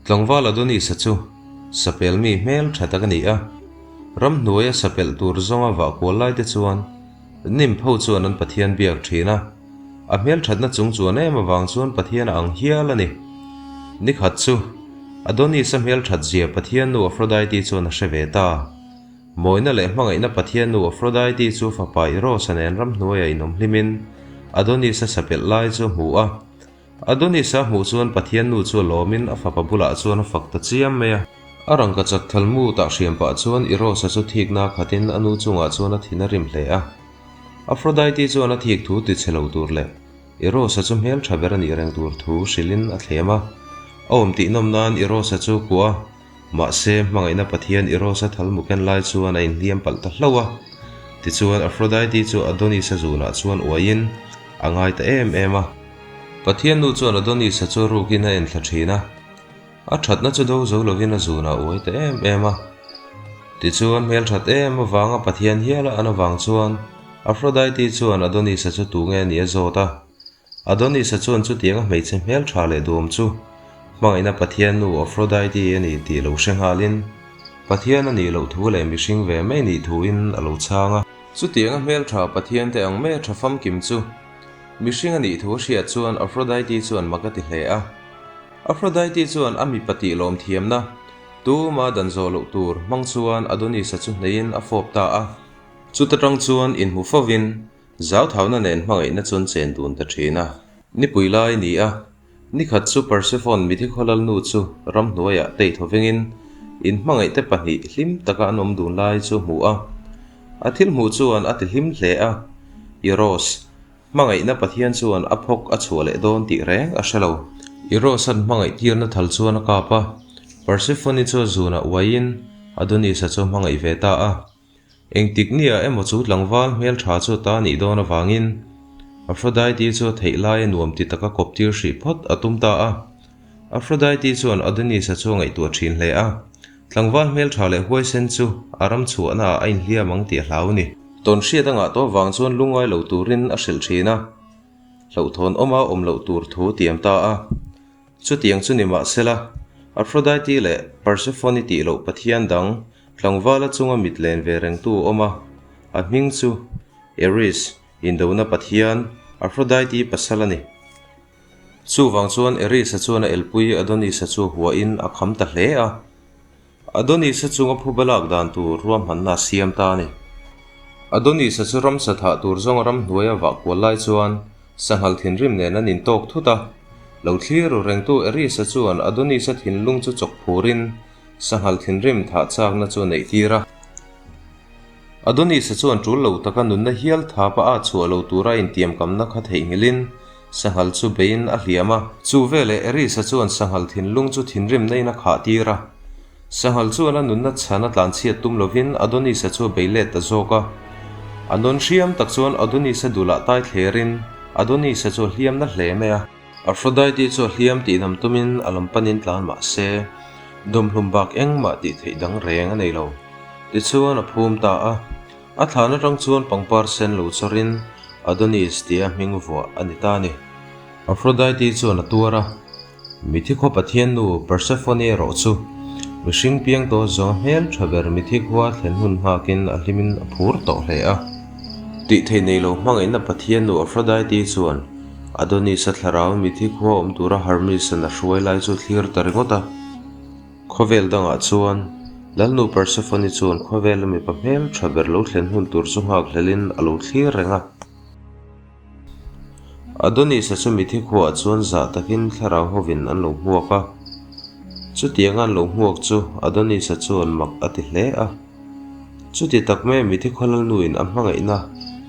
Tlangval Adonis-a chu sapel mi hmel tha tak a ni a, ramhnuaia sapelh tur zawnga vah kual lai te chuan Nymph ho chuan an pathian biak thin a, a hmel thatna chung chuan em avang chuan pathian a ang hial a ni. Nikhat chu Adonis-a hmel that zia pathian nu Aphrodite chuan a hre ve ta. Mawina leh hmangaihna pathian nu Aphrodite chu fapa Eros-a nen ramhnuaiah inawm hlimin Adonis-a sapelh lai chu a hmu a. Adonis-a hmuh chuan Pathian nu chu a lawmin a fapa bulah chuan a fak ta chiam mai a. A rangka chak thal mu tah hriam pah chuan Eros-a chu thikna khatin a nu chungah chuan a thin a rim hle a. Aphrodite chuan a thik thu ti chhe lo tur leh Eros-a chu hmel tha ber a nih reng tur thu hrilhin a thlem a. A awm tih nawm nan Eros-a chu kuah a, mahse hmangaihna Pathian Eros-a thal mu ken lai chuan a inhliam palh ta hlauh a. Tichuan Aphrodite chu Adonis-a zunah chuan uaiin a ngai ta em em a. Pathian nu chuan Adonis-a chu rukin a enthla thin a, a thatna chu do zo lovin a zunah uai ta em em a. Tichuan hmelthat em avanga Pathian hiala an avang chuan Aphrodite chuan Adonis-a chu tunge a nih a zawt a. Adonis-a chuan chutianga hmeichhe hmeltha leh duam chu hmangaihna Pathian nu Aphrodite a ni tih lo hre nghalin Pathian a nih loh thu leh mihring ve mai nih thuin a lo chhang a. Chutianga hmeltha Pathian te ang mai a tha famkim chu Mihring a nih thu a hriat chuan Aphrodite chuan mak a ti hle a. Aphrodite chuan a mipa tih lawm thiamna, tuma dan zawh loh tur hmang chuan Adonis-a chu hneihin a fawp ta a. Chuta tang chuan inhmu fovin zauthauna nen hmangaihna chuan chen dun ta thin a. Nipui lai a ni a, Nikhat chu Persephone mithi khawlal nu chu ramhnuaiah tei thaw vengin inhmangaihte pahnih hlim taka an awm dun lai chu a hmu a. A thil hmuh chuan a ti hlim hle a, Eros, hmangaihna Pathian chuan a phawk a chhuah leh dawn tih reng a hre lo. Eros-a'n hmangaih tirna thal chuan a kap a, Persephone-i chu a zunah uaiin Adonis-a chu a hmangaih ve ta a. Engtik nia emaw chu tlangval hmeltha chu ta nih dawn avangin Aphrodite chu a theih laia nuam ti taka kawp tir hrih phawt a tum ta a. Aphrodite chuan Adonis-a chu a ngaihtuah thin hle a, tlangval hmeltha leh huaisen chu a ram chhuahnaah a inhliam ang tih a hlau a ni. Tawnhriat a ngah tawh avang chuan lungngai lo turin a hrilh thin a, hlauhthawn awma awm loh tur thu a tiam ta a. Chutiang chu ni mahsela, Aphrodite leh Persephone tih loh pathian dang tlangvala chunga mit len ve rengtu a awm a, a hming chu Ares, indona pathian, Aphrodite pasal a ni. Chuvang chuan Ares-a chuan a elpui Adonis-a chu huahin a kham ta hle a. Adonis-a chunga phuba lak dan tur ruahmanna a siam ta a ni. Adonis-a chu ramsa thah tur zawnga ramhnuaia vah kual lai chuan sanghal thinrim nen an intawk thut a. Lo thlir ru rengtu Ares-a chuan Adonis-a thinlung chu chawk phurin sanghal thinrim thah chakna chu a neih tir a. Adonis-a chuan tul lo taka nunna hial thapa a chhuah lo tura intiamkamna kha theihnghilhin sanghal chu beiin a hliam a. Chu veleh Ares-a chuan sanghal thinlung chu thinrimna in a khah tir a. Sanghal chuan a nunna chhan a tlanchhiat tum lovin Adonis-a chu a bei let ta zawk a. A nawn hriam tak chuan Adonis-a dulah tai thlerin Adonis-a chu a hliam na hle mai a. Aphrodite chu a hliam tih nam tumin a lam panin tlan mah se, dawmhlum bak engmah tih theih dang reng a nei lo. Tichuan a phum ta a, a thlan atang chuan pangpar sen lo chawrin Adonis tia hming vuah a ni ta a ni. Aphrodite chuan a tuar a, Mithi khaw Pathian nu Persephone erawh chu mihring piang tawh zawnga hmel tha ber mithi khua thlen hun nghakin a hlimin a phur tawh hle a. Tih theih nei lo hmangaihna Pathian nu Aphrodite chuan Adonis-a thlarau mithi khua awm tura Hermes-a'n a hruai lai chu thlir ta ringawt a. Khawvel dangah chuan Lalnu Persephone chuan khawvela mipa hmel tha ber lo thlen hun tur chu nghak hlelin a lo thlir reng a. Adonis-a chu mithi khuaah chuan zah takin thlarau hovin an lo hmuak a. Chutianga an lo hmuak chu Adonis-a chuan mak a ti hle a. Chuti tak mai mithi khaw lalnuin a hmangaihna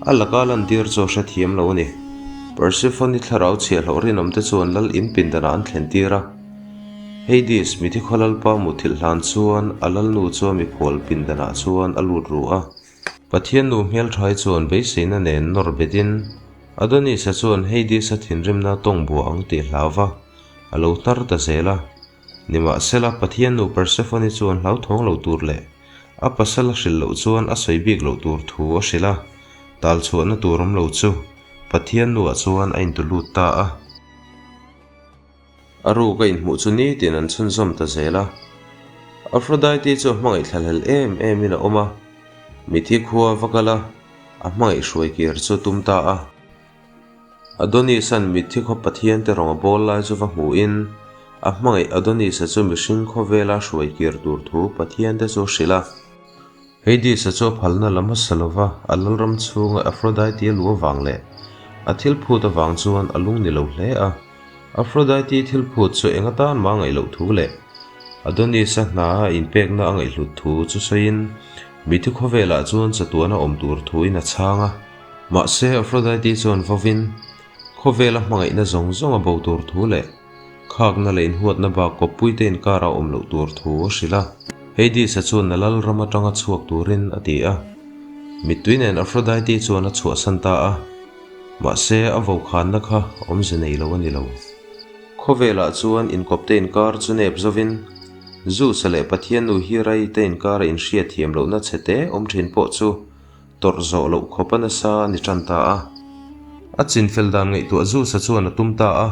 a laka lantir chu a hrethiam lo a ni. Persephone thlarau chhiahhlawh rinawmte chuan lal in pindanah an thlen tir a. Hades mithi khaw lalpa muthilh hlan chuan a lalnu chu a mikhual pindanah chuan a lut ru a. Pathian nu hmelthai chuan beiseina nen nawr betin Adonis-a chuan Hades-a thinrimna tawng buah ang tih hlau va, a lo hnar ta zel a. Nimahsela, Pathian nu Persephone chuan hlauthawng lo tur leh a pasal a hrilh loh chuan a sawi bik loh tur thu a hrilh a, tal chhuahna tur awm lo chu Pathian nuah chuan a intulut ta a. A ruk a inhmuh chu nitin an chhunzawm ta zel a. Aphrodite chu a hmangaih thlahlel em em in a awm a, mithi khua va kal a, a hmangaih hruai kir chu a tum ta a. Adonis-a'n mitthi khaw pathiante rawng a bawl lai chu va hmuhin, a hmangaih Adonis-a chu mihring khawvela hruai kir tur thu pathiante chu a hrilh a. Hades-a chu a phalna la hmasa lova a lalram chhunga Aphrodite a luh avang leh a thil phut avang chuan a lung ni lo hle a. Aphrodite thil phut chu eng atan mah a ngaih loh thu leh Adonis-a hna a inpekna a ngaihhlut thu chu sawiin mitthi khawvelah chuan chatuana awm tur thuin a chhang a. Mahse, Aphrodite chuan vawin khawvela hmangaihna zawng zawng a bo tur thu leh khakna leh inhuatna bak kawppuite inkara awm loh tur thu a hrilh a. Hades-a chuan a lal ram atanga chhuak turin a ti a. Mittui nen Aphrodite chuan a chhuahsan ta a. Mahse, a vokhanna kha awmze nei lo a ni lo. Khawvelah chuan inkawpte inkar chu nep zovin, Zeus-a leh Pathiannu Hera-i te inkara inhriatthiam lohna chhete awm thin pawh chu tawrh zawh loh khawp a nasa a ni tan ta a. A chinfel dan ngaihtuah Zeus-a chuan a tum ta a.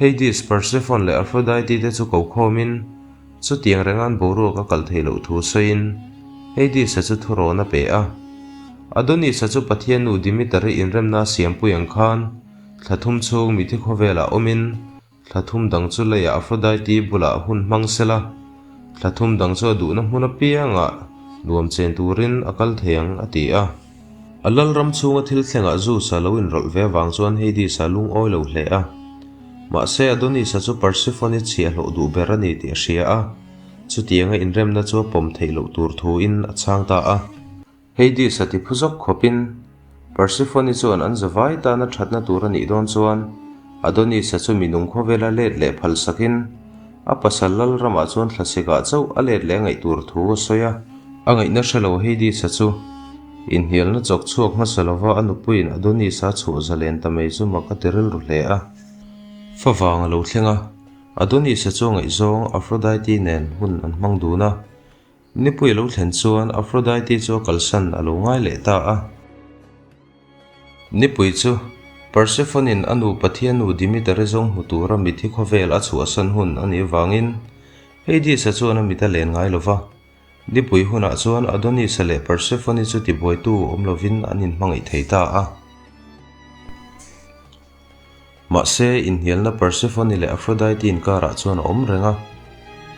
Hades, Persephone leh Aphrodite te chu ko khawmin, chutiang renga'n boruak a kal theih loh thu sawiin Hades-a chu thurawn a pe a. Adonis-a chu pathiannu Demeter-i inremna a siampui ang khan thla thum chhung mithi khawvelah awmin Thla thum dang chu leiah Aphrodite bulah hun hmang sela, thla thum dang chu a duhna hmun apiangah nuam chen turin a kal thei ang, a ti a. A lalram chhunga thil thlengah Zeus-a lo inrawlh ve avang chuan Hades-a lungawi lo hle a. Mahse, Adonis-a chu Persephone-i chhiahhlawh duh ber a ni tih a hria a, chutianga inremna chu a pawm theih loh tur thuin a chhang ta a. Hades a ti phu zawk khawpin Persephone chuan an zavai tana thatna tur a nih dawn chuan Adonis-a chu minung khawvela let leh phal sakin a pasal lal ramah chuan thlasikah chauh a let leh a ngaih tur thu a sawi a. A ngaihna hre lo Hades-a chu inhnialna chawk chhuak hmasa lova a nupuiin Adonis-a a chhuah zalen ta mai chu mak a ti rilru hle a. Favang a lo thleng a, Adonis-a chu a ngaihzawng Aphrodite nen hun an hmang dun a. Nipui a lo thlen chuan Aphrodite chu a kalsan a lo ngai leh ta a. Nipui chu Persephone-in a nu pathiannu Demeter-i zawng hmu tura mithi khawvel a chhuahsan hun a nih avangin Hades-a chuan a mit a len ngai lo va. Nipui hunah chuan Adonis-a leh Persephone-i chu tibuaitu awm lovin an inhmangaih thei ta a. Mahse, inhnialna Persephone leh Aphrodite inkarah chuan a awm reng a.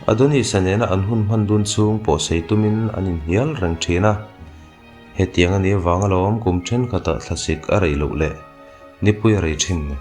Adonis-a nena an hun hman dun chhung pawhsei tumin an inhnial reng thin a. Hetiang a nih avang alawm kum thenkhatah thlasik a rei loh leh nipui a rei thin.